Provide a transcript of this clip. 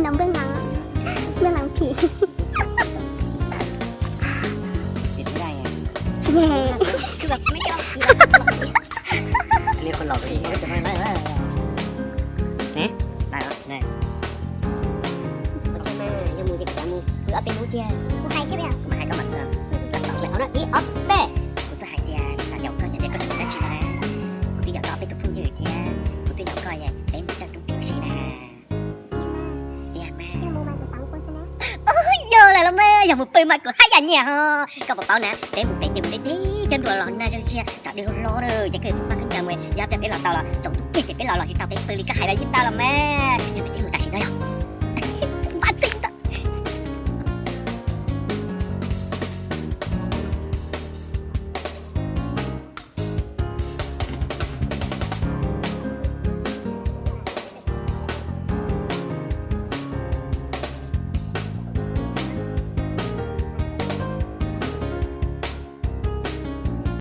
Nằm bên hông, bên hông phì. Liam khuv lom li. Neb, dai os, neb. Ok mas, yog mus ces kuv xav mus, kuv ob peb hnub thiab. Kuv hais thiab, kuv mas hais koj mas kuv, ib ob peb. Kuv twb hais tias kuv xav yaum koj, yog tias koj tsis mus dab tsi no, kuv twb yaum tau peb tus phooj ywg thiab, kuv twb yaum koj, peb mus coj tub ris si na. Tiag mas. Yog lawm los mas, yog mus pw mas kuv haj yam nyiam ho. Koj puas paub na, peb mus pem ces mus deb deb thiab ntua los nag zog ziag, tsov dej hlob hlob, ces koj yuav tsum pab khaub ncaws mus, yog tias peb los tau los tsaus ntuj kiag ces peb los los tsis tau peb pw li koj hais los yeej tau los mas. Yog tias peb mus tam sim no yog.